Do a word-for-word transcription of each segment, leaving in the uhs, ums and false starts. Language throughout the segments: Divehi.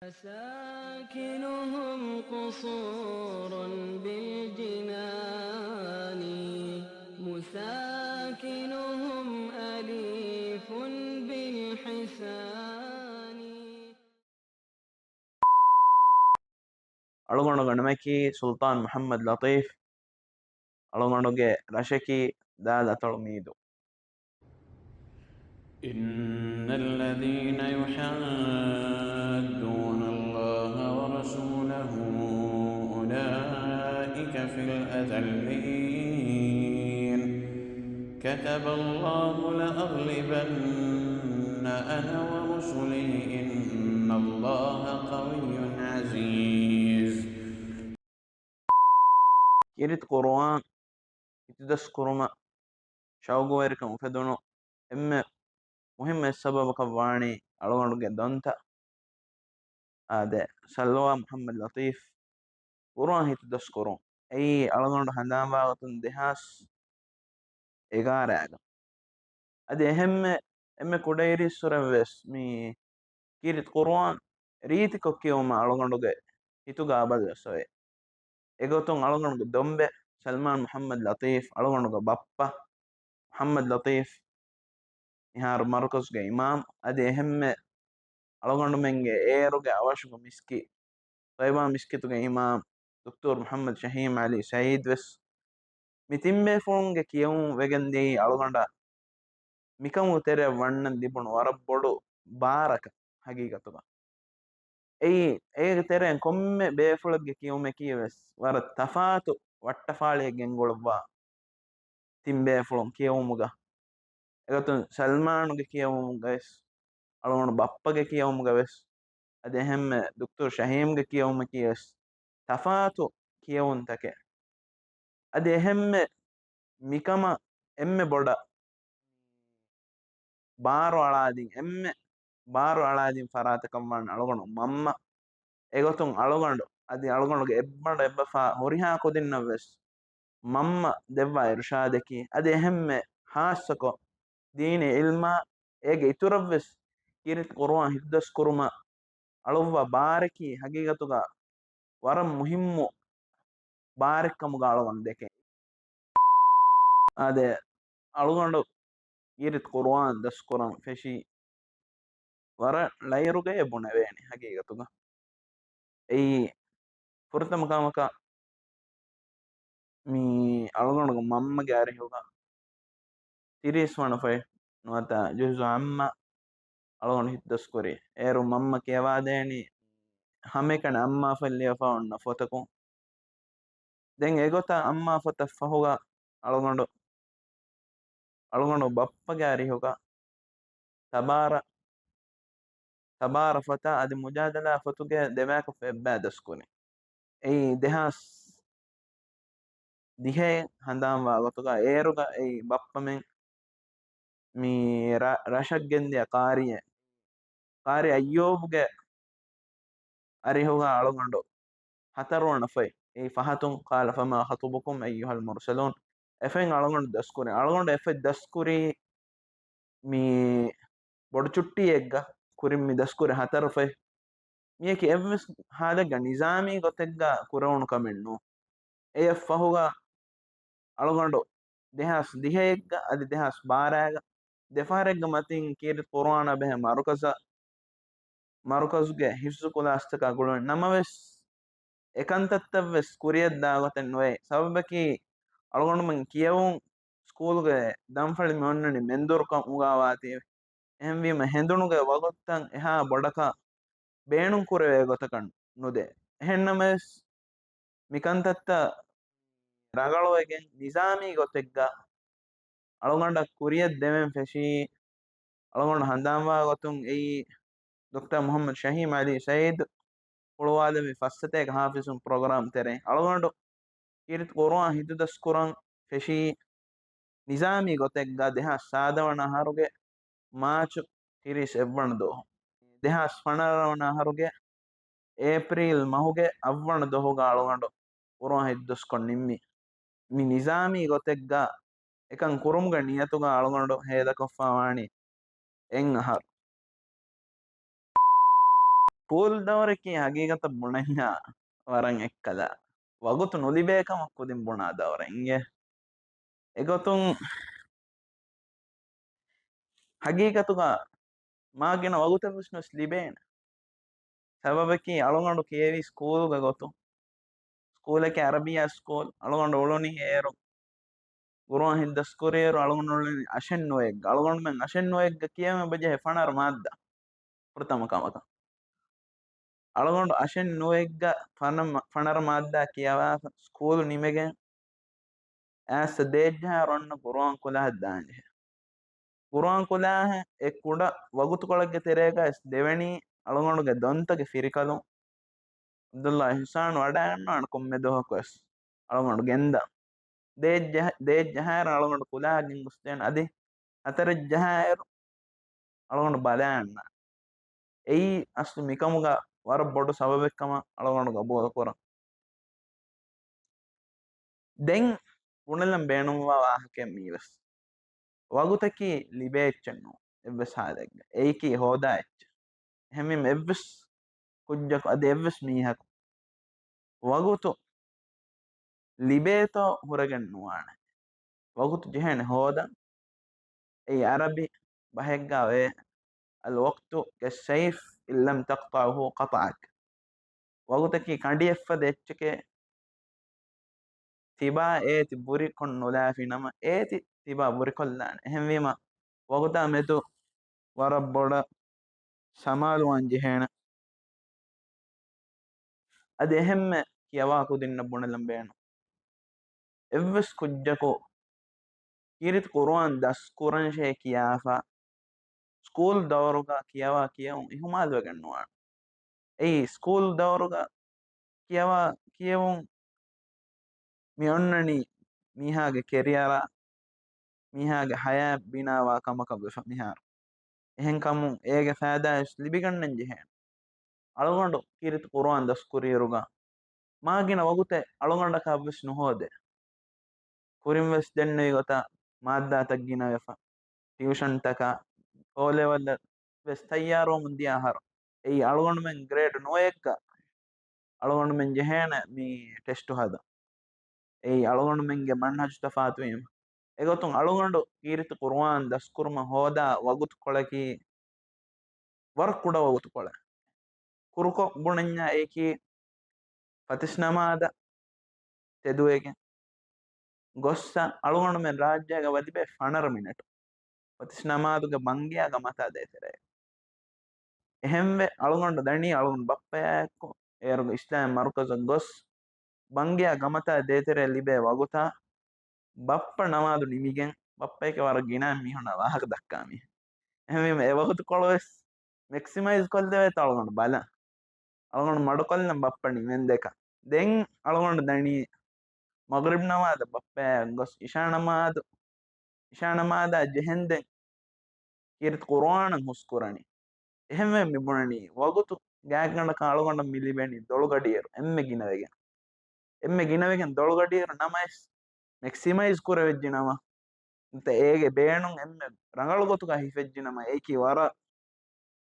مساكنهم قصور بالجنان، مساكنهم أليف بالحسان. އަޅުގަނޑުގެ ނަމަކީ ސުލްޠާން މުޙައްމަދު ލަޠީފް. އަޅުގަނޑުގެ ރަށަކީ ދާލަތޮޅު މީދު. إن الذين يحادون الله ورسوله أولئك في الأذلين. كتب الله لأغلبن أنا ورسلي إن الله قوي عزيز. ކީރިތި ޤުރުއާން ހިތުދަސްކުރުމަށް ޝައުގުވެރިކަން އުފެދުނު އެންމެ މުހިއްމު އެއް ސަބަބަކަށް ވާނީ އަޅުގަނޑުގެ ދޮންތައް. އާދެ، ސައްލަވާ މުޙައްމަދު ލަޠީފް ޤުރުއާން ހިތުދަސްކުރުން އެއީ އަޅުގަނޑު ހަނދާންވާގޮތުން ދެހާސް އެގާރައިގަ. އަދި އެހެންމެ އެންމެ ކުޑައިރީއްސުރެން ވެސް މި ކީރިތި ޤުރުއާން ރީތިކޮށް ކިޔެވުމަށް އަޅުގަނޑުގެ ހިތުގަ އަބަދުވެސް އޮވޭ. އެގޮތުން އަޅުގަނޑުގެ ދޮންބެ ސަލްމާން މުޙައްމަދު ލަޠީފް، އަޅުގަނޑުގެ ބައްޕަ މުޙައްމަދު ލަޠީފް، މިހާރު މަރުކަޒުގެ އިމާމް، އަދި އެހެންމެ އަޅުގަނޑުމެންގެ އޭރުގެ އަވަށުގެ މިސްކިތް، ތޮއިބާ މިސްކިތުގެ އިމާމް ދޮކްޓޯރު މުޙައްމަދު ޝަހީމް ޢަލީ ސަޢީދު ވެސް މި ތިން ބޭފުޅުންގެ ކިޔެވުން ވެގެން ދިޔައީ އަޅުގަނޑަށް މިކަމުގެ ތެރެއަށް ވަންނަން ލިބުނު ވަރަށް ބޮޑު ބާރަކަށް ހަގީގަތުގަ. އެއީ، އޭގެ ތެރެއިން ކޮންމެ ބޭފުޅެއްގެ ކިޔެވުމަކީ ވެސް ވަރަށް ތަފާތު ވައްޓަފާޅިއެއް ގެންގުޅުއްވާ ތިން ބޭފުޅުން ކިޔެވުމުގަ. އެގޮތުން ސަލްމާނުގެ ކިޔެވުމުގަ ވެސް، އަޅުގަނޑު ބައްޕަގެ ކިޔެވުމުގަ ވެސް، އަދި އެހެންމެ ދޮކްޓޯރު ޝަހީމްގެ ކިޔެވުމަކީ ވެސް ތަފާތު ކިޔެވުންތަކެއް. އަދި އެހެންމެ މިކަމަށް އެންމެ ބޮޑަށް ބާރު އަޅާދިން، އެންމެ ބާރު އަޅާދިން ފަރާތަކަށް ވާން އަޅުގަނޑު މަންމަ. އެގޮތުން އަޅުގަނޑު އަދި އަޅުގަނޑުގެ އެއްބަނޑު އެއްބަފާ ހުރިހާ ކުދިންނަށް ވެސް މަންމަ ދެއްވާ އިރުޝާދަކީ، އަދި އެހެންމެ ހާއްސަކޮށް ދީނީ އިލްމާ އޭގެ އިތުރަށް ވެސް ކީރިތި ޤުރުއާން ހިފްޒުކުރުމަށް އަޅުއްވާ ބާރަކީ ހަގީގަތުގަ ވަރަށް މުހިއްމު ބާރެއްކަމުގަ އަޅުގަނޑު ދެކެން. އާދެ، އަޅުގަނޑު ކީރިތި ޤުރުއާން ދަސްކުރަން ފެށީ ވަރަށް ޅައިރުގައޭ ބުނެވޭނެ ހަގީގަތުގަ. އެއީ ފުރަތަމަ ކަމަކަށް މި އަޅުގަނޑުގެ މަންމަގެ އަރިހުގަ ތިރީސް ވަނަ ފޮތް ނުވަތަ ޖުޒު ޢާއްމާ އަޅުގަނޑު ހިތުދަސްކުރީ. އޭރު މަންމަ ކިޔަވާދޭނީ ހަމައެކަނި އައްމާފަތް ލިޔެފަ އޮންނަ ފޮތަކުން. ދެން އެގޮތަށް އައްމާފަތަށް ފަހުގަ އަޅުގަނޑު، އަޅުގަނޑު ބައްޕަގެ އަރިހުގަ ތަބާރަ، ތަބާރަ ފޮތާ އަދި މުޖާދަލާ ފޮތުގެ ދެބަޔަކަށް އެއްބަޔަށް ދަސްކުރި. އެއީ ދެހާސް ދިހައެއް ހަނދާންވާ ގޮތުގަ އޭރުގަ އެއީ ބައްޕަމެން މި ރަ-، ރަށަށް ގެންދިޔަ ޤާރީއެއް، ޤާރީ އައްޔޫބުގެ އަރިހުގަ އަޅުގަނޑު ހަތަރުވަނަ ފޮތް، އެއީ ފަހަތުން، قال فما خطبكم أيها المرسلون، އެފޮތް އަޅުގަނޑު ދަސްކުރި. އަޅުގަނޑު އެފޮތް ދަސްކުރީ މި ބޮޑު ޗުއްޓީއެއްގަ. ކުރިން މި ދަސްކުރި ހަތަރު ފޮތް މިޔަކީ އެއްވެސް ހާލެއްގަ ނިޒާމީ ގޮތެއްގަ ކުރެވުނު ކަމެއް ނޫން. އެޔަށް ފަހުގަ އަޅުގަނޑު ދެހާސް ދިހައެއްގަ އަދި ދެހާސް ބާރައިގަ ދެފަހަރެއްގެ މަތިން ކީރިތި ޤުރުއާނާ ބެހޭ މަރުކަޒަށް، މަރުކަޒުގެ ހިފްޒު ކުލާސްތަކާ ގުޅުން. ނަމަވެސް، އެކަންތައްތައް ވެސް ކުރިޔަށްދާ ގޮތެއް ނުވޭ. ސަބަބަކީ، އަޅުގަނޑުމެން ކިޔެވުން ސްކޫލުގެ ދަންފަޅި މި އޮންނަނީ މެންދުރުކަމުގަ ވާތީ. އެހެންވީމަ، ހެނދުނުގެ ވަގުތުތައް އެހާ ބޮޑަކަށް ބޭނުން ކުރެވޭ ގޮތަކަށް ނުދޭ. އެހެންނަމަވެސް، މިކަންތައްތައް ރަނގަޅުވެގެން ނިޒާމީ ގޮތެއްގަ އަޅުގަނޑަށް ކުރިޔަށް ދެވެން ފެށީ. އަޅުގަނޑު ހަނދާންވާ ގޮތުން އެއީ ޑޮކްޓަރ މުޙައްމަދު ޝަހީމް ޢަލީ ސަޢީދު ހުޅުވާލެއްވި ފައްސަތޭކަ ޙާފިޒުން ޕްރޮގްރާމް ތެރެއިން އަޅުގަނޑު ކީރިތި ޤުރުއާން ހިތުދަސްކުރަން ފެށީ ނިޒާމީ ގޮތެއްގަ ދެހާސް ސާދަ ވަނަ އަހަރުގެ މާޗު ތިރީސް އެއްވަނަ ދުވަހު، ދެހާސް ފަނަރަ ވަނަ އަހަރުގެ އޭޕްރީލް މަހުގެ އަށްވަނަ ދުވަހުގަ އަޅުގަނޑު ޤުރުއާން ހިތުދަސްކޮށް ނިންމީ. މި ނިޒާމީ ގޮތެއްގަ އެކަން ކުރުމުގެ ނިޔަތުގަ އަޅުގަނޑު ހޭދަކޮށްފަ ވާނީ އެއް އަހަރު. ސްކޫލް ދައުރަކީ ހަގީގަތަށް ބުނަންޏާ ވަރަށް އެއްކަލަ ވަގުތު ނުލިބޭ ކަމަށް ކުދިން ބުނާ ދައުރެއް އިނގޭ. އެގޮތުން ހަގީގަތުގަ މާ ގިނަ ވަގުތެއްވެސް ނުވެސް ލިބޭނެ. ސަބަބަކީ އަޅުގަނޑު ކިޔެވީ ސްކޫލްގެ ގޮތުން. ސްކޫލަކީ އަރަބިއްޔާ ސްކޫލް. އަޅުގަނޑު އުޅުނީ އޭރު ގުރުއާން ހިތްދަސްކުރިއިރު އަޅުގަނޑު އުޅުނީ އަށެއް ނުވައެއްގަ. އަޅުގަނޑުމެން އަށެއް ނުވައެއްގަ ކިޔެވެން އެބަޖެހޭ ފަނަރަ މާއްދާ ފުރަތަމަ ކަމަކަށް. އަޅުގަނޑު އަށެއް ނުވައެއްގަ ފަނަ-، ފަނަރަ މާއްދާ ކިޔަވާފަ ސްކޫލް ނިމެގެން އައިސް ދޭއްޖަހާއިރު އޮންނަ ގުރުއާން ކުލާހަށް ދާންޖެހޭ. ގުރުއާން ކުލާހެއް އެ ކުޑަ ވަގުތުކޮޅެއްގެ ތެރޭގައި ދެވެނީ އަޅުގަނޑުގެ ދޮންތަގެ ފިރިކަލުން ޢަބްދުﷲ އިޙްސާން ވަޑައިގަންނަވާނެ ކޮންމެ ދުވަހަކުވެސް އަޅުގަނޑު ގެންދާ. ދޭއްޖަހަ-، ދޭއްޖަހާއިރު އަޅުގަނޑު ކުލާހަށް ގެންގޮސްދޭނެ. އަދި ހަތަރެއްޖަހާއިރު އަޅުގަނޑު ބަލާންނަ. އެއީ އަސްލު މިކަމުގަ ވަރަށް ބޮޑު ސަބަބެއްކަމަށް އަޅުގަނޑު ގަބޫލުކުރަން. ދެން ބުނެލަން ބޭނުންވާ ވާހަކައެއް މީވެސް. ވަގުތަކީ ލިބޭ އެއްޗެއް ނޫން އެއްވެސް ހާލެއްގަ. އެއީކީ ހޯދާ އެއްޗެއް. އެހެންވީމަ އެއްވެސް ކުއްޖަކު އަދި އެއްވެސް މީހަކު ވަގުތު ލިބޭތޯ ހުރެގެން ނުވާނެ. ވަގުތު ޖެހޭނެ ހޯދަން. އެއީ އަރަބި ބަހެއްގަ ވޭ، الوقت كالسيف إن لم تقطعه قطعك. ވަގުތަކީ ކަނޑިއެއްފަދަ އެއްޗެކޭ. ތިބާ އޭތި ބުރިކޮށް ނުލާފި ނަމަ، އޭތި ތިބާ ބުރިކޮށްލާނެ. އެހެންވީމަ، ވަގުތާ މެދު ވަރަށް ބޮޑަށް ސަމާލުވާން ޖެހޭނެ. އަދި އެހެންމެ ކިޔަވާ ކުދިންނަށް ބުނެލަން ބޭނުން. އެއްވެސް ކުއްޖަކު ކީރިތި ޤުރުއާން ދަސްކުރަންށޭ ކިޔާފަ، ސްކޫލް ދައުރުގަ ކިޔަވާ ކިޔެވުން އިހުމާލުވެގެން ނުވާނެ. އެއީ ސްކޫލް ދައުރުގަ ކިޔަވާ ކިޔެވުން މި އޮންނަނީ މީހާގެ ކެރިއަރާ، މީހާގެ ހަޔާތް ބިނާވާ ކަމަކަށް ވެފަ މިހާރު. އެހެންކަމުން އޭގެ ފައިދާވެސް ލިބިގަންނަން ޖެހޭނެ. އަޅުގަނޑު ކީރިތި ޤުރުއާން ދަސްކުރިއިރުގަ މާ ގިނަ ވަގުތެއް އަޅުގަނޑަކަށްވެސް ނުހޯދޭ. ކުރިންވެސް ދެންނެވި ގޮތަށް މާއްދާތައް ގިނަވެފަ، ޓިއުޝަންތަކާ، އޯލެވެލް ވެސް ތައްޔާރުވަމުން ދިޔަ އަހަރު. އެއީ އަޅުގަނޑުމެން ގްރޭޑް ނުވައެއްގަ އަޅުގަނޑުމެން ޖެހޭނެ މި ޓެސްޓު ހަދަން. އެއީ އަޅުގަނޑުމެންގެ މަންހަޖު ތަފާތުވީމަ. އެގޮތުން އަޅުގަނޑު ކީރިތި ޤުރުއާން ދަސްކުރުމަށް ހޯދާ ވަގުތުކޮޅަކީ ވަރަށް ކުޑަ ވަގުތުކޮޅެއް. ކުރުކޮށް ބުނަންޏާ އެއީކީ ފަތިސް ނަމާދަށް ތެދުވެގެން ގޮއްސަ އަޅުގަނޑުމެން ރާއްޖޭގަ ވަދިބޭ ފަނަރަ މިނެޓު ފަތިސް ނަމާދުގެ ބަންގިޔާ ގަމަތާ ދޭތެރޭ. އެހެންވެ އަޅުގަނޑު ދަނީ އަޅުގަނޑު ބައްޕަޔާއެއްކޮށް އޭރުގެ އިސްލާމީ މަރުކަޒަށް ގޮސް ބަންގިޔާ ގަމަތާ ދޭތެރޭ ލިބޭ ވަގުތާ ބައްޕަ ނަމާދު ނިމިގެން، ބައްޕައެކޭ ވަރަށް ގިނަ މީހުންނާ ވާހަކަ ދައްކާ މީހެއް. އެހެންވީމަ އެ ވަގުތުކޮޅުވެސް މެކްސިމައިޒް ކޮށްލެވޭތޯ އަޅުގަނޑު ބަލަން. އަޅުގަނޑު މަޑުކޮށްލަން ބައްޕަ ނިމެންދެކަން. ދެން އަޅުގަނޑު ދަނީ މަޣްރިބް ނަމާދަށް ބައްޕަޔާ ގޮސް އިޝާ ނަމާދު، އިޝާ ނަމާދާ ޖެހެންދެން ކީރިތި ޤުރުއާނަށް ހުސްކުރަނީ. އެހެންވެ މި ބުނަނީ ވަގުތު ގާތްގަނޑަކަށް އަޅުގަނޑަށް މި ލިބެނީ ދޮޅުގަޑިއިރު އެންމެ ގިނަވެގެން. އެންމެ ގިނަވެގެން ދޮޅުގަޑިއިރު ނަމަވެސް މެކްސިމައިޒް ކުރެވިއްޖެ ނަމަ، ނުވަތަ އޭގެ ބޭނުން އެންމެ ރަނގަޅު ގޮތުގަ ހިފެއްޖެ ނަމަ، އެއީކީ ވަރަށް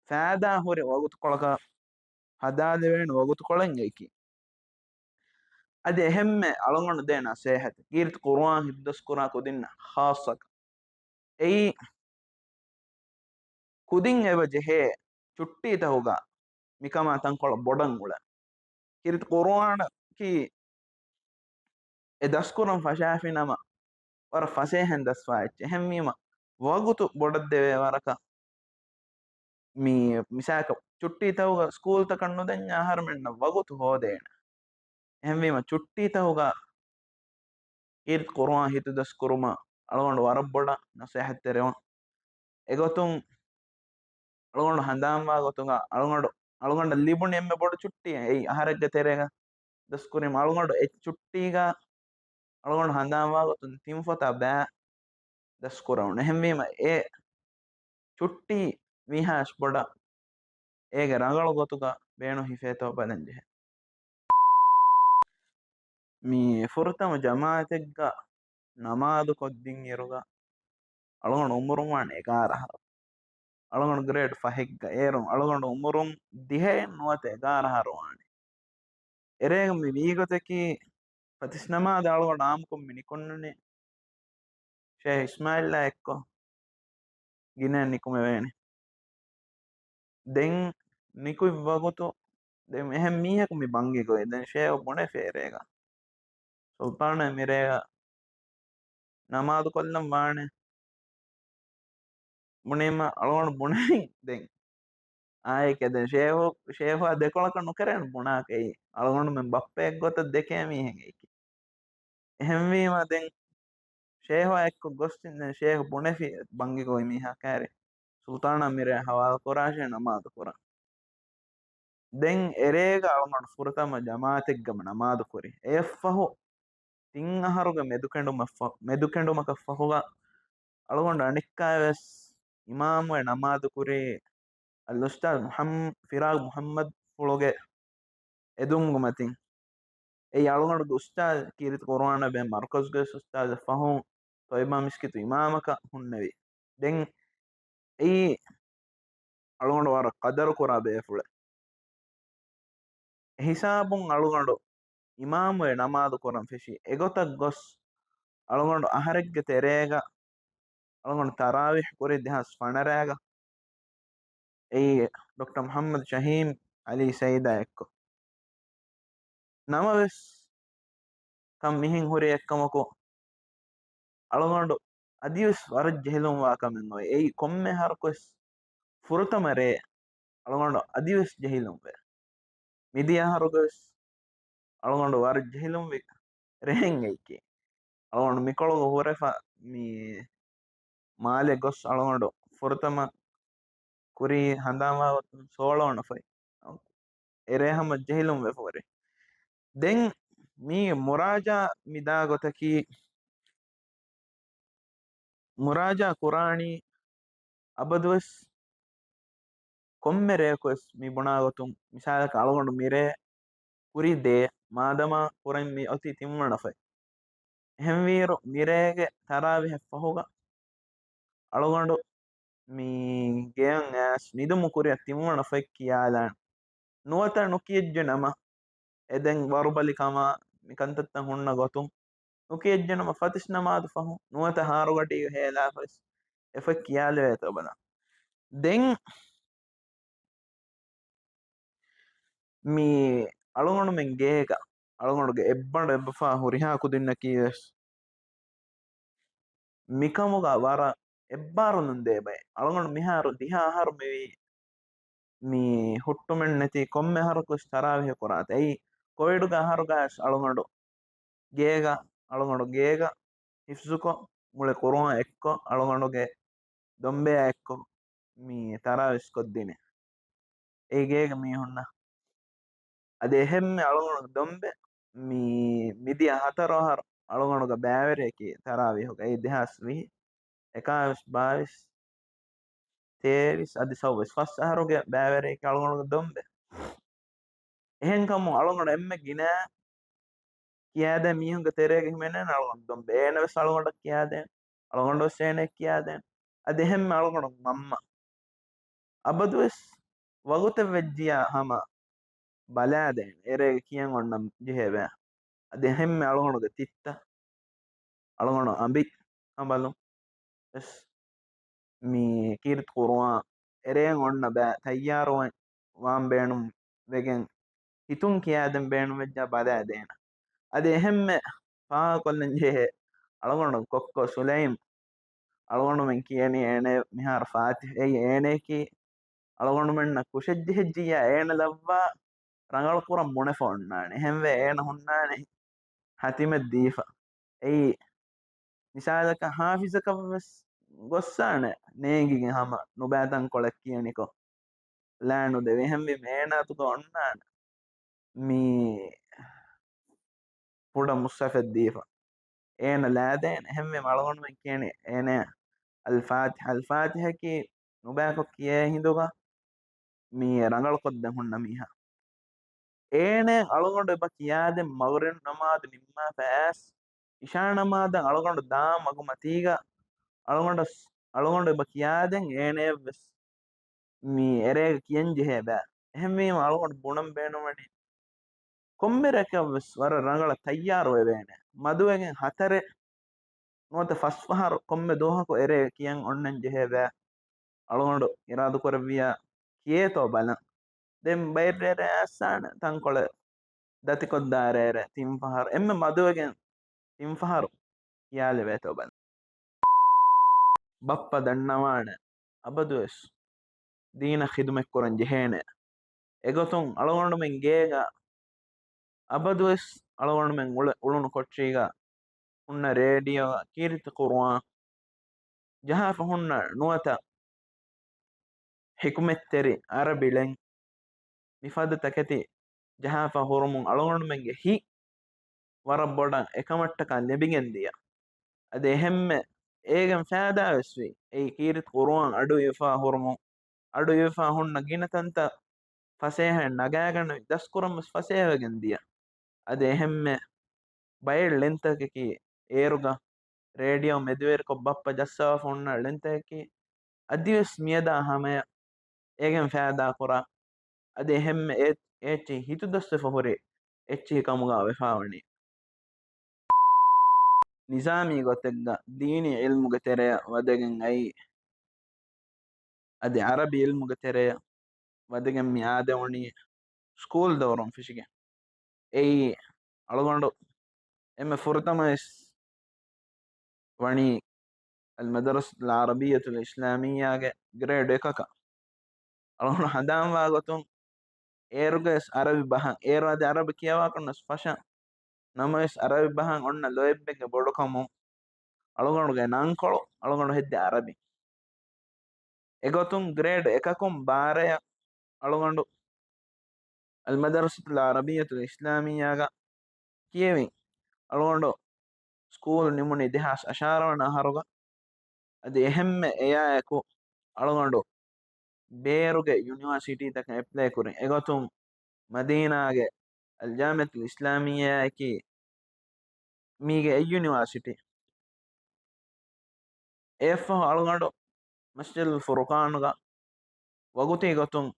ފައިދާ ހުރި ވަގުތުކޮޅަކަށް ހަދާލެވޭނެ ވަގުތުކޮޅެއް އެއީކީ. އަދި އެހެންމެ އަޅުގަނޑު ދޭ ނަސޭހަތެއް، ކީރިތި ޤުރުއާން ހިފްޒުކުރާ ކުދިންނަށް ޚާއްޞަކޮށް. އެއީ ކުދިން އެބަ ޖެހޭ ޗުއްޓީތަކުގަ މިކަމާ ތަންކޮޅެއް ބޮޑަށް އުޅޭ. ކީރިތި ޤުރުއާނަކީ އެ ދަސްކުރަން ފަށާފި ނަމަ، ވަރަށް ފަސޭހައިން ދަސްވާ އެއްޗެއް. އެހެންވީމަ، ވަގުތު ބޮޑަށް ދެވޭ ވަރަކަށް މި މިސާލަކަށް ޗުއްޓީތަކުގަ ސްކޫލްތަކަށް ނުދަންޏާ އަހަރުމެންނަށް ވަގުތު ހޯދޭނެ. އެހެންވީމަ، ޗުއްޓީތަކުގަ ކީރިތި ޤުރުއާން ހިތުދަސްކުރުމަށް އަޅުގަނޑު ވަރަށް ބޮޑަށް ނަސޭހަތްތެރިވަން. އެގޮތުން އަޅުގަނޑު ހަނދާންވާ ގޮތުގަ އަޅުގަނޑު، އަޅުގަނޑަށް ލިބުނީ އެންމެ ބޮޑު ޗުއްޓީ އެއީ އަހަރެއްގެ ތެރޭގަ ދަސްކުރީމަ އަޅުގަނޑު އެ ޗުއްޓީގަ އަޅުގަނޑު ހަނދާންވާ ގޮތުން ތިން ފޮތާ ބައި ދަސްކުރެވުނު. އެހެންވީމަ އެ ޗުއްޓީ ވީހާވެސް ބޮޑަށް އޭގެ ރަނގަޅު ގޮތުގަ ބޭނުން ހިފޭތޯ ބަލަން ޖެހޭ. މި ފުރަތަމަ ޖަމާޢަތެއްގަ ނަމާދު ކޮށްދިން އިރުގަ އަޅުގަނޑު އުމުރުން ވާނެ އެގާރަ އަހަރު. އަޅުގަނޑު ގްރޭޑް ފަހެއްގަ. އޭރުން އަޅުގަނޑު އުމުރުން ދިހައެއް ނުވަތަ އެގާރަ އަހަރު ވާނެ. އެރޭގަ މި ވީގޮތަކީ، ފަތިސް ނަމާދު އަޅުގަނޑު އާއްމުކޮށް މި ނިކުންނަނީ ޝޭހް އިސްމާއިލްއާ އެއްކޮށް ގިނައިން ނިކުމެވޭނެ. ދެން ނިކުތް ވަގުތު، ދެން އެހެން މީހަކު މި ބަންގި ގޮތް. ދެން ޝޭހު ބުނެފި އެރޭގަ، ސުލްޠާނާ މިރޭގަ ނަމާދު ކޮށްލަން ވާނެ. ބުނީމަ އަޅުގަނޑު ބުނެވިން ދެން. އާއެކޭ ދެން ޝޭހު، ޝޭހުއާ ދެކޮޅަކަށް ނުކެރޭނެ ބުނާކަށް. އެއީ އަޅުގަނޑުމެން ބައްޕައެއް ގޮތަށް ދެކޭ މީހެއް އެކި. އެހެންވީމަ ދެން ޝޭހުއާ އެއްކޮށް ގޮސް ދެން ޝޭހު ބުނެފި ބަންގި ގޮތް މީހާ ކާރި ސުލްޠާނާ މިރޭ ހަވާލު ކުރާށޭ ނަމާދު ކުރަން. ދެން އެރޭގަ އަޅުގަނޑު ފުރަތަމަ ޖަމާޢަތެއްގަ ނަމާދު ކުރި. އެއަށްފަހު ތިން އަހަރުގެ މެދުކެނޑުމަށްފަ-، މެދުކެނޑުމަކަށް ފަހުގަ އަޅުގަނޑު އަނެއްކާވެސް އިމާމުވެ ނަމާދު ކުރީ އަލްއުސްތާޛް މުޙައްމަ-، ފިރާގް މުޙައްމަދު ފުޅުގެ އެދުމުގެ މަތިން. އެއީ އަޅުގަނޑުގެ އުސްތާޛް ކީރިތި ޤުރުއާނާ ބެހޭ މަރުކަޒުގެ އުސްތާޛަށް ފަހުން ތޮއިބާ މިސްކިތު އިމާމަކަށް ހުންނެވި. ދެން އެއީ އަޅުގަނޑު ވަރަށް ޤަދަރު ކުރާ ބޭފުޅެއް. އެހިސާބުން އަޅުގަނޑު އިމާމުވެ ނަމާދު ކުރަން ފެށި. އެގޮތަށް ގޮސް އަޅުގަނޑު އަހަރެއްގެ ތެރޭގަ އަޅުގަނޑު ތަރާވީޙް ކުރި ދެހާސް ފަނަރައިގަ. އެއީ ޑޮކްޓަރ މުޙައްމަދު ޝަހީމް ޢަލީ ސައީދާ އެއްކޮށް. ނަމަވެސް، ކަން މިހެން ހުރި އެއްކަމަކު، އަޅުގަނޑު އަދިވެސް ވަރަށް ޖެހިލުންވާ ކަމެއް އޮތް. އެއީ ކޮންމެ އަހަރަކުވެސް ފުރަތަމަ ރޭ އަޅުގަނޑު އަދިވެސް ޖެހިލުންވޭ. މިދިޔަ އަހަރުގަވެސް އަޅުގަނޑު ވަރަށް ޖެހިލުންވި ރޭން އެއްކި. އަޅުގަނޑު މިކޮޅުގަ ހުރެފަ މި މާލެ ގޮސް އަޅުގަނޑު ފުރަތަމަ ކުރީ ހަނދާންވާ ގޮތުން ސޯޅަ ވަނަ ފޮތް. އެރޭ ހަމަ ޖެހިލުން ވެފަ ހުރި. ދެން މީ މުރާޖާ މިދާ ގޮތަކީ، މުރާޖާ ކުރާނީ އަބަދުވެސް ކޮންމެ ރެޔަކުވެސް މި ބުނާ ގޮތުން، މިސާލަކަށް އަޅުގަނޑު މިރޭ ކުރީ ދޭ، މާދަމާ ކުރަން މި އޮތީ ތިންވަނަ ފޮތް. އެހެންވީއިރު މިރޭގެ ތަރާވީހެއް ފަހުގަ އަޅުގަނޑު މި ގެޔަށް އައިސް ނިދުމު ކުރިއަށް ތިންވަނަ ފޮތް ކިޔާލާން. ނުވަތަ ނުކިޔައްޖެ ނަމަ، އެ ދެން ވަރުބަލި ކަމާ މި ކަންތައްތައް ހުންނަ ގޮތުން ނުކިޔައްޖެ ނަމަ ފަތިސް ނަމާދު ފަހު ނުވަތަ ހާރުގަޑީގަ ހޭލާފަވެސް އެ ފޮތް ކިޔާލެވޭތޯ ބަލަން. ދެން މި އަޅުގަނޑުމެން ގޭގަ އަޅުގަނޑުގެ އެއްބަނޑު އެއްބަފާ ހުރިހާ ކުދިންނަކީވެސް މިކަމުގަ ވަރަށް އެއްބާރުލުން ދޭ ބައެއް. އަޅުގަނޑު މިހާރު ދިހަ އަހަރު މިވީ މި ހުއްޓުމެއް ނެތި ކޮންމެ އަހަރަކުވެސް ތަރާވީހު ކުރާތަ. އެއީ ކޮވިޑުގެ އަހަރުގަވެސް އަޅުގަނޑު ގޭގަ، އަޅުގަނޑު ގޭގަ ހިފްޒުކޮށް، މުޅި ޤުރުއާން އެއްކޮށް، އަޅުގަނޑުގެ ދޮންބެއާ އެއްކޮށް މި ތަރާވީހު ކޮށްދިނީ. އެ ގޭގެ މީހުންނަށް. އަދި އެހެންމެ އަޅުގަނޑު ދޮންބެ މި، މިދިޔަ ހަތަރު އަހަރު އަޅުގަނޑުގެ ބައިވެރިއަކީ ތަރާވީހުގަ އެ ދެހާސް ވިހި، އެކާވީސް، ބާވީސް، ތޭވީސް އަދި ސައުވީސް ފަސް އަހަރުގެ ބައިވެރިއަކީ އަޅުގަނޑުގެ ދޮންބެ. އެހެންކަމުން އަޅުގަނޑު އެންމެ ގިނަ ކިޔާދޭ މީހުންގެ ތެރޭގަ ހިމެނޭނެ އަޅުގަނޑު ދޮންބެ. އޭނަވެސް އަޅުގަނޑަށް ކިޔާދޭނެ. އަޅުގަނޑުވެސް އޭނައަށް ކިޔާދޭނެ. އަދި އެހެންމެ އަޅުގަނޑު މަންމަ. އަބަދުވެސް ވަގުތެއް ވެއްޖިޔާ ހަމަ ބަލާދޭނެ. އެރޭގަ ކިޔަން އޮންނަން ޖެހޭ ބައި. އަދި އެހެންމެ އަޅުގަނޑުގެ ތިއްތަ، އަޅުގަނޑު އަނބި އަނބަލުން ވެސް މި ކީރިތި ޤުރުއާން އެރޭން އޮންނަ ބައި ތައްޔާރުވެ ވާން ބޭނުން ވެގެން ހިތުން ކިޔާދޭން ބޭނުން ވެއްޖާ ބަލާދޭނެ. އަދި އެހެންމެ ފާހަގަކޮށްލަން ޖެހޭ އަޅުގަނޑު ކޮއްކޮ ސުލައިމް އަޅުގަނޑުމެން ކިޔަނީ އޭނަ މިހާރު ފާތިޙަ. އެއީ އޭނައަކީ އަޅުގަނޑުމެންނަށް ކުށެއްޖެހިއްޖިއްޔާ އޭނަ ލައްވާ ރަނގަޅު ކުރަން ބުނެފަ އޮންނާނެ. އެހެންވެ އޭނަ ހުންނާނެ ހަތިމެއް ދީފަ. އެއީ މިސާލަކަށް ހާފިޒަކަށް ވެސް ގޮއްސާނެ ނޭނގިގެން ހަމަ ނުބައިތަންކޮޅެއް ކިޔަނިކޮށް ލާނުދެވި. އެހެންވީމަ އޭނާ އަތުގަ އޮންނާނެ މި ފުޑަ މުޞްޙަފެއް ދީފަ. އޭނަ ލާދޭނެ. އެހެންވީމަ އަޅުގަނޑުމެން ކިޔަނީ އޭނަ އަލް ފާތިޙަ. އަލް ފާތިޙަކީ ނުބައިކޮށް ކިޔޭ ހިނދުގަ މި ރަނގަޅުކޮށްދެން ހުންނަ މީހާ. އޭނަ އަޅުގަނޑު އެބަ ކިޔާދެން މަޣްރިބް ނަމާދު ނިންމާފަ އައިސް، އިޝާ ނަމާދަށް އަޅުގަނޑު ދާ މަގުމަތީގަ އަޅުގަނޑަސް، އަޅުގަނޑު އެބަ ކިޔާދެން އޭނަޔަށްވެސް މި އެރޭގަ ކިޔަން ޖެހޭ ބައެއް. އެހެންވީމަ އަޅުގަނޑު ބުނަން ބޭނުންވަނީ ކޮންމެ ރެކަށްވެސް ވަރަށް ރަނގަޅަށް ތައްޔާރުވެވޭނެ. މަދުވެގެން ހަތަރެއް ނުވަތަ ފަސް ފަހަރު ކޮންމެ ދުވަހަކު އެރޭ ކިޔަން އޮންނަން ޖެހޭ ބައެއް. އަޅުގަނޑު އިރާދަކުރެއްވިއްޔާ ކިޔޭތޯ ބަލަން. ދެން ބައެއް ރޭރޭ އައްސާނެ ތަންކޮޅެއް ދަތިކޮށްދާ ރޭރޭ ތިން ފަހަރު އެންމެ މަދުވެގެން ތިން ފަހަރު ކިޔާލެވޭތޯ ބަލަން. ބައްޕަ ދަންނަވާނެ އަބަދުވެސް ދީނަށް ޚިދުމަތްކުރަން ޖެހޭނެ. އެގޮތުން އަޅުގަނޑުމެން ގޭގަ އަބަދުވެސް އަޅުގަނޑުމެން އުޅެ-، އުޅުނު ކޮޓަރީގަ ހުންނަ ރޭޑިއޯ ކީރިތި ޤުރުއާން ޖަހާފަ ހުންނަ ނުވަތަ ޙިކުމަތްތެރި ޢަރަބި ޅެން މިފަދަ ތަކެތި ޖަހާފަ ހުރުމުން އަޅުގަނޑުމެންގެ ހިތް ވަރަށް ބޮޑަށް އެކަމަށްޓަކާ ލިބިގެން ދިޔަ. އަދި އެހެންމެ އޭގެން ފައިދާވެސް ވި. އެއީ ކީރިތި ޤުރުއާން އަޑުއިވިފާ ހުރުމުން، އަޑުއިވިފާ ހުންނަ ގިނަ ތަންތައް ފަސޭހައިން ނަގާގަނެވި، ދަސްކުރަން ވެސް ފަސޭހަވެގެން ދިޔަ. އަދި އެހެންމެ ބައެއް ޅެންތަކަކީ އޭރުގަ ރޭޑިއޯ މެދުވެރިކޮށް ބައްޕަ ޖައްސަވާފަ ހުންނަ ޅެންތަކަކީ އަދިވެސް މިއަދާ ހަމަޔަށް އޭގެން ފައިދާކުރާ. އަދި އެހެންމެ އެ-، އެއްޗެއް ހިތުދަސްވެފަ ހުރި އެއްޗެހި ކަމުގަ ވެފާވަނީ. ނިޒާމީ ގޮތެއްގަ ދީނީ ޢިލްމުގެ ތެރެއަށް ވަދެގެން އައީ، އަދި ޢަރަބި ޢިލްމުގެ ތެރެއަށް ވަދެގެން މި އާދެވުނީ ސްކޫލް ދައުރުން ފެށިގެން. އެއީ އަޅުގަނޑު އެންމެ ފުރަތަމަވެސް ވަނީ އަލްމަދަރަސަތުލް ޢަރަބިއްޔަތުލް އިސްލާމިއްޔާގެ ގްރޭޑް އެކަކަށް. އަޅުގަނޑު ހަނދާންވާ ގޮތުން އޭރުގަވެސް ޢަރަބި ބަހަށް، އޭރު އަދި ޢަރަބި ކިޔަވާކަށްނަސް ފަށަން. ނަމަވެސް ޢަރަބި ބަހަށް އޮންނަ ލޯތްބެއްގެ ބޮޑުކަމުން އަޅުގަނޑުގެ ނަންކޮޅު އަޅުގަނޑު ހެއްދެ ޢަރަބި. އެގޮތުން ގްރޭޑް އެކަކުން ބާރަޔަށް އަޅުގަނޑު އަލްމަދަރަސަތުލް ޢަރަބިއްޔަތުލް އިސްލާމިއްޔާގަ ކިޔެވިން. އަޅުގަނޑު ސްކޫލް ނިމުނީ ދެހާސް އަށާރަ ވަނަ އަހަރުގަ. އަދި އެހެންމެ އެޔާއެކު އަޅުގަނޑު ބޭރުގެ ޔުނިވާސިޓީތަކަށް އެޕްލައި ކުރިން. އެގޮތުން މަދީނާގެ އަލްޖާމިޢަތުލް އިސްލާމިއްޔާއަކީ މީގެ އެއް ޔުނިވާސިޓީ. އެއަށްފަހު އަޅުގަނޑު މަސްޖިދުލް ފުރުޤާނުގަ ވަގުތީ ގޮތުން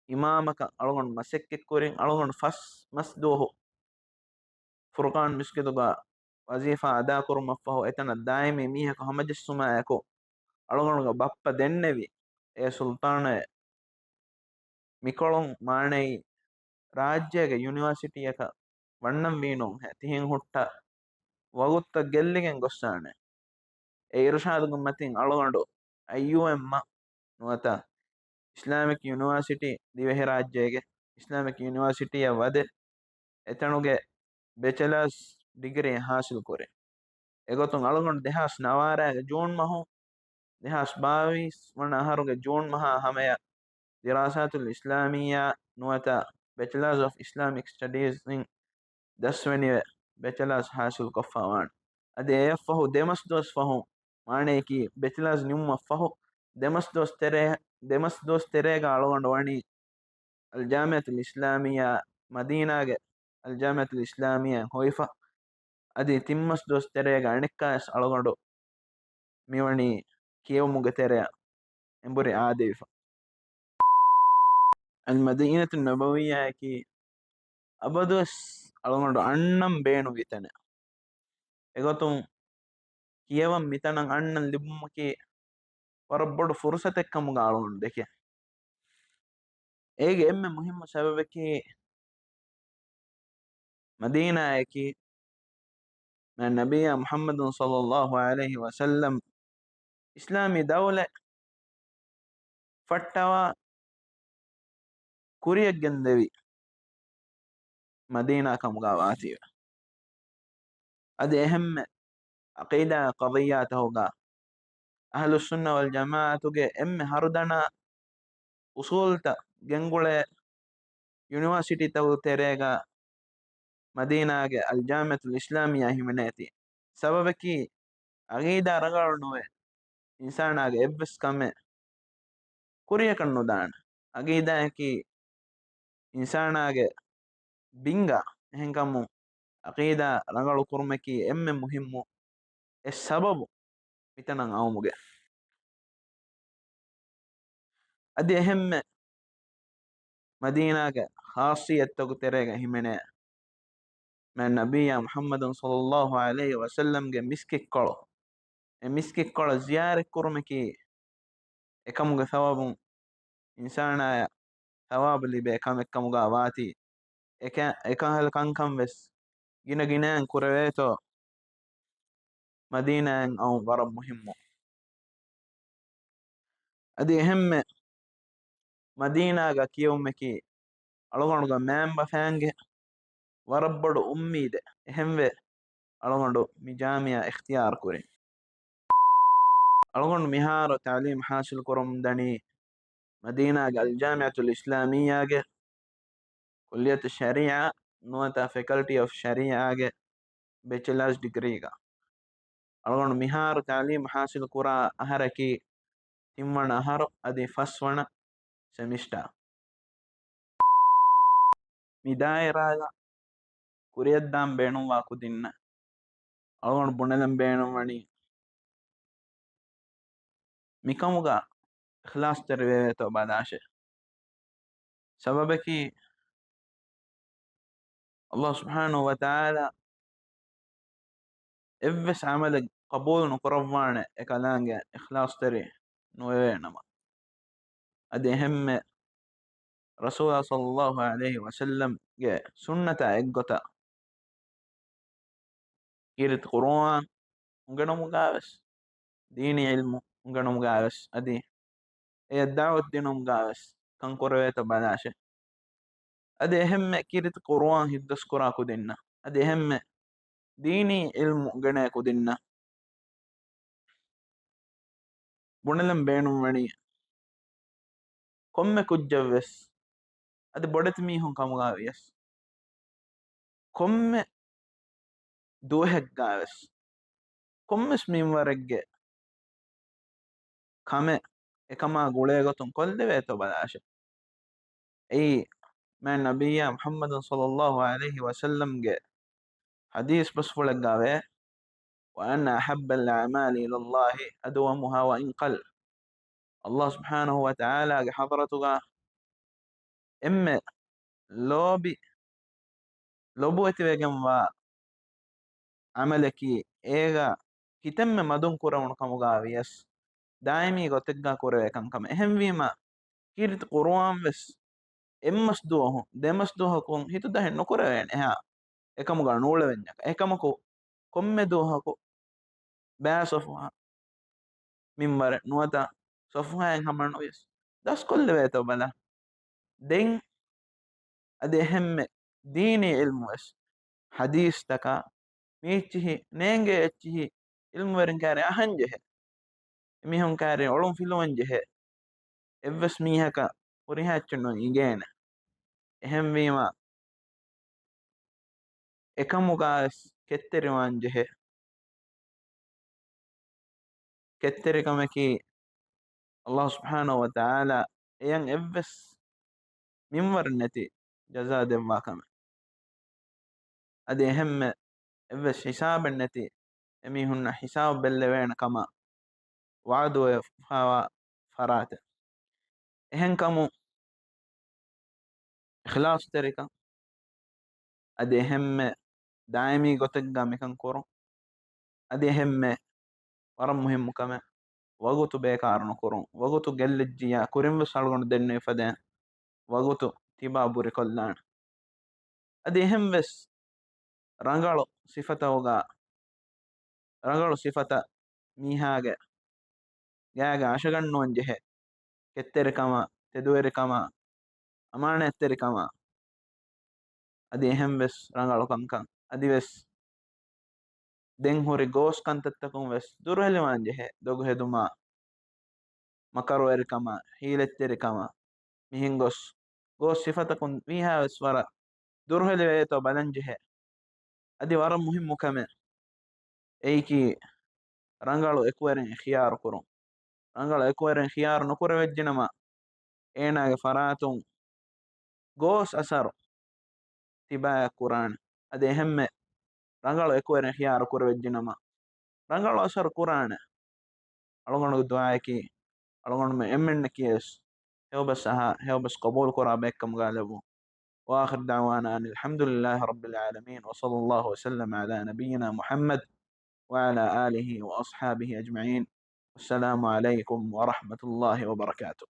އިމާމަކަށް އަޅުގަނޑު މަސައްކަތްކުރިން. އަޅުގަނޑު ފަސް މަސް ދުވަހު ފުރުޤާން މިސްކިތުގަ ވަޒީފާ އަދާކުރުމަށްފަހު އެތަނަށް ދާއިމީ މީހަކު ހަމަޖެއްސުމާއެކު، އަޅުގަނޑުގެ ބައްޕަ ދެންނެވި، އޭ ސުލްޠާނޭ، މިކޮޅުން މާނައީ ރާއްޖޭގެ ޔުނިވާސިޓީއަކަށް ވަންނަންވީނު ތިހެން ހުއްޓަ ވަގުތުތައް ގެއްލިގެން ގޮއްސާނެ. އެ އިރުޝާދުގެ މަތިން އަޅުގަނޑު އައިޔޫއެމްއަށް ނުވަތަ އިސްލާމިކް ޔުނިވާސިޓީ، ދިވެހިރާއްޖޭގެ އިސްލާމިކް ޔުނިވާސިޓީއަށް ވަދެ، އެތަނުގެ ބެޗެލާސް ޑިގްރީ ހާސިލް ކުރި. އެގޮތުން އަޅުގަނޑު ދެހާސް ނަވާރައިގެ ޖޫން މަހު، ދެހާސް ބާވީސް ވަނަ އަހަރުގެ ޖޫން މަހާ ހަމަޔަށް ދިރާސާތުލް އިސްލާމިއްޔާ ނުވަތަ ބެޗެލާސް އޮފް އިސްލާމިކް ސްޓަޑީޒް އިން ދަސްވެނިވެ، ބެޗެލާސް ހާސިލް ކޮށްފަ ވާނެ. އަދި އެއަށްފަހު ދެމަސް ދުވަސް ފަހު، މާނަޔަކީ ބެޗެލާސް ނިމުމަށް ފަހު ދެމަސް ދުވަސް ތެރޭ، ދެމަސް ދުވަސް ތެރޭގަ އަޅުގަނޑު ވަނީ އަލްޖާމިޢަތުލް އިސްލާމިއްޔާ، މަދީނާގެ އަލްޖާމިޢަތުލް އިސްލާމިއްޔާ ހޮވިފަ. އަދި ތިން މަސް ދުވަސް ތެރޭގަ އަނެއްކާވެސް އަޅުގަނޑު މިވަނީ ކިޔެވުމުގެ ތެރެއަށް އެނބުރި އާދެވިފަ. އަލްމަދީނަތު ނަބަވިއްޔާއަކީ އަބަދުވެސް އަޅުގަނޑު އަންނަން ބޭނުންވި ތަނެއް. އެގޮތުން ކިޔަވަން މިތަނަށް އަންނަން ލިބުމަކީ ވަރަށް ބޮޑު ފުރުސަތެއް ކަމުގަ އަޅުގަނޑު ދެކެ. އޭގެ އެންމެ މުހިއްމު ސަބަބަކީ މަދީނާއަކީ މާތް ނަބިއްޔާ މުޙައްމަދު ޞައްލައްލާހު ޢަލައިހި ވަސައްލަމް އިސްލާމީ ދައުލަތް ފައްޓަވާ ކުރިއަށް ގެންދެވި މަދީނާ ކަމުގަ ވާތީވެ. އަދި އެހެންމެ ޢަޤީދާ ޤަޟިއްޔާތަކުގަ އަހްލުއްސުންނަ ވަލްޖަމާޢަތުގެ އެންމެ ހަރުދަނާ އުޞޫލްތައް ގެންގުޅޭ ޔުނިވާސިޓީތަކުގެ ތެރޭގަ މަދީނާގެ އަލްޖާމިޢަތުލް އިސްލާމިއްޔާ ހިމެނޭތީ. ސަބަބަކީ ޢަޤީދާ ރަނގަޅު ނުވެ، އިންސާނާގެ އެއްވެސް ކަމެއް ކުރިޔަކަށް ނުދާނެ. ޢަޤީދާއަކީ އިންސާނާގެ ބިންގާ. އެހެންކަމުން ޢަޤީދާ ރަނގަޅު ކުރުމަކީ އެންމެ މުހިއްމު އެއް ސަބަބު މިތަނަށް އައުމުގެ. އަދި އެހެންމެ މަދީނާގެ ޚާއްޞިއްޔަތްތަކުގެ ތެރޭގަ ހިމެނޭ މާތް ނަބިއްޔާ މުޙައްމަދު ޞައްލައްލާހު ޢަލައިހި ވަސައްލަމްގެ މިސްކިތްކޮޅު. އެ މިސްކިތްކޮޅަށް ޒިޔާރަތްކުރުމަކީ އެކަމުގެ ސަބަބުން އިންސާނާޔަށް ސަވާބު ލިބޭ ކަމެއްކަމުގަ ވާތީ، އެކަ-، އެކަހަލަ ކަންކަން ވެސް ގިނަ ގިނައިން ކުރެވޭތޯ، މަދީނާއިން އައުން ވަރަށް މުހިއްމު. އަދި އެހެންމެ މަދީނާގަ ކިޔެވުމަކީ އަޅުގަނޑުގެ މައިންބަފައިންގެ ވަރަށް ބޮޑު އުއްމީދެއް. އެހެންވެ، އަޅުގަނޑު މި ޖާމިޢާ އިޚްތިޔާރު ކުރިން. އަޅުގަނޑު މިހާރު ތަޢުލީމް ޙާޞިލް ކުރަމުން ދަނީ މަދީނާގެ އަލްޖާމިޢަތުލް އިސްލާމިއްޔާގެ ކުއްލިއްޔަތު ޝަރީޢާ ނުވަތަ ފެކަލްޓީ އޮފް ޝަރީޢާގެ ބެޗެލާސް ޑިގްރީގަ. އަޅުގަނޑު މިހާރު ތަޢުލީމް ޙާޞިލް ކުރާ އަހަރަކީ ތިންވަނަ އަހަރު އަދި ފަސްވަނަ ސެމިސްޓާ. މި ދާއިރާގަ ކުރިއަށްދާން ބޭނުންވާ ކުދިންނަށް އަޅުގަނޑު ބުނެލަން ބޭނުންވަނީ، މިކަމުގަ އިޚްލާޞްތެރިވެވޭތޯ ބަލާށޭ. ސަބަބަކީ، ﷲ ސުބްޙާނަހޫ ވަތަޢާލާ އެއްވެސް ޢަމަލެއް ޤަބޫލު ނުކުރައްވާނެ އެކަލާނގެ އިޚްލާޞްތެރި ނުވެވޭނަމަ. އަދި އެހެންމެ ރަސޫލާ ޞައްލައްލާހު ޢަލައިހި ވަސައްލަމްގެ ސުންނަތާ އެއްގޮތަށް ކީރިތި ޤުރުއާން އުނގެނުމުގަވެސް، ދީނީ ޢިލްމު އުނގެނުމުގަވެސް، އަދި އެޔަށް ދަޢުވަތު ދިނުމުގަވެސް ކަން ކުރެވޭތޯ ބަލާށޭ. އަދި އެހެންމެ ކީރިތި ޤުރުއާން ހިއްދަސްކުރާ ކުދިންނަށް، އަދި އެހެންމެ ދީނީ ޢިލްމު އުނގެނޭ ކުދިންނަށް ބުނެލަން ބޭނުންވަނީ، ކޮންމެ ކުއްޖެއްވެސް، އަދި ބޮޑެތި މީހުން ކަމުގަ ވިޔަސް، ކޮންމެ ދުވަހެއްގަވެސް، ކޮންމެސް މިންވަރެއްގެ ކަމެއް އެކަމާ ގުޅޭގޮތުން ކޮށްލެވޭތޯ ބަލާށޭ. އެއީ، މާތް ނަބިއްޔާ މުޙައްމަދު ޞައްލައްލާހު ޢަލައިހި ވަސައްލަމްގެ ޙަދީޘް ބަސްފުޅެއްގަވޭ، وأن أحب الأعمال إلى الله أدومها وإن قل. ﷲ ސުބްޙާނަހޫ ވަތަޢާލާގެ ޙަޟްރަތުގަ އެންމެ ލޯބި، ލޮބުވެތިވެގެންވާ ޢަމަލަކީ، އޭގަ ކިތަންމެ މަދުން ކުރެވުނު ކަމުގަ ވިޔަސް، ދާއިމީ ގޮތެއްގަ ކުރެވޭ ކަންކަމެއް. އެހެންވީމަ، ކީރިތި ޤުރުއާން ވެސް އެއްމަސް ދުވަހު، ދެމަސް ދުވަހަކުން ހިތުދަހެއް ނުކުރެވޭނެ އެހާ އެކަމުގަ ނޫޅެވެންޏަކަށް. އެކަމަކު، ކޮންމެ ދުވަހަކު ބައި ޞަފުޙާ މިންވަރެއް ނުވަތަ ޞަފުޙާއެއް ހަމަ ނުވިޔަސް، ދަސްކޮށްލެވޭތޯ ބަލަ. ދެން އަދި އެހެންމެ ދީނީ ޢިލްމުވެސް، ޙަދީޘްތަކާ މި އެއްޗިހި ނޭނގޭ އެއްޗިހި ޢިލްމުވެރިން ކާރި އަހަން ޖެހޭ. އެމީހުން ކާރި އޮޅުން ފިލުވަން ޖެހޭ. އެއްވެސް މީހަކަށް ހުރިހާ އެއްޗެއް ނު އިނގޭނެ. އެހެންވީމަ، އެކަމުގަވެސް ކެތްތެރިވާން ޖެހޭ. ކެތްތެރިކަމަކީ، ﷲ ސުބްޙާނަހޫ ވަތަޢާލާ އެޔަށް އެއްވެސް މިންވަރެއް ނެތި ޖަޒާ ދެއްވާ ކަމެއް. އަދި އެހެންމެ އެއްވެސް ހިސާބެއް ނެތި، އެމީހުންނަށް ހިސާބު ބެއްލެވޭނެ ކަމަށް ވަޢުދުވެފަވާ ފަރާތެއް. އެހެންކަމުން، އިޚްލާޞްތެރިކަން، އަދި އެހެންމެ ދާއިމީ ގޮތެއްގަ މިކަން ކުރުން، އަދި އެހެންމެ ވަރަށް މުހިއްމު ކަމެއް، ވަގުތު ބޭކާރު ނުކުރުން. ވަގުތު ގެއްލިއްޖިއްޔާ، ކުރިންވެސް އަޅުގަނޑު ދެންނެވި ފަދައިން ވަގުތު ތިބާ ބުރިކޮށްލާނެ. އަދި އެހެންވެސް ރަނގަޅު ސިފަތަކުގަ، ރަނގަޅު ސިފަތައް މީހާގެ ގާގަ އަށަގަންނުވަން ޖެހޭ. ކެތްތެރިކަމާ، ތެދުވެރިކަމާ، އަމާނާތްތެރިކަމާ، އަދި އެހެންވެސް ރަނގަޅު ކަންކަން. އަދިވެސް ދެން ހުރި ގޯސް ކަންތައްތަކުން ވެސް ދުރުހެލިވާން ޖެހޭ. ދޮގުހެދުމާ، މަކަރުވެރިކަމާ، ހީލަތްތެރިކަމާ، މިހެން ގޮސް، ގޯސް ސިފަތަކުން ވީހާވެސް ވަރަށް ދުރުހެލިވެޔޭތޯ ބަލަން ޖެހޭ. އަދި ވަރަށް މުހިއްމު ކަމެއް. އެއީކީ، ރަނގަޅު އެކުވެރިން ޚިޔާރު ކުރުން. ރަނގަޅު އެކުވެރިން ޚިޔާރު ނުކުރެވިއްޖެނަމަ، އޭނާގެ ފަރާތުން ގޯސް އަސަރު ތިބާޔަށް ކުރާނެ. އަދި އެހެންމެ ރަނގަޅު އެކުވެރިން ޚިޔާރު ކުރެވިއްޖެނަމަ، ރަނގަޅު އަސަރު ކުރާނެ. އަޅުގަނޑުގެ ދުޢާއަކީ، އަޅުގަނޑުމެން އެންމެންނަކީވެސް ހެޔޮބަސް އަހާ، ހެޔޮބަސް ޤަބޫލު ކުރާ ބައެއްކަމުގަ ލެއްވުން. وآخر دعوانا أن الحمد لله رب العالمين، وصلى الله وسلم على نبينا محمد وعلى آله وأصحابه أجمعين. والسلام عليكم ورحمة الله وبركاته.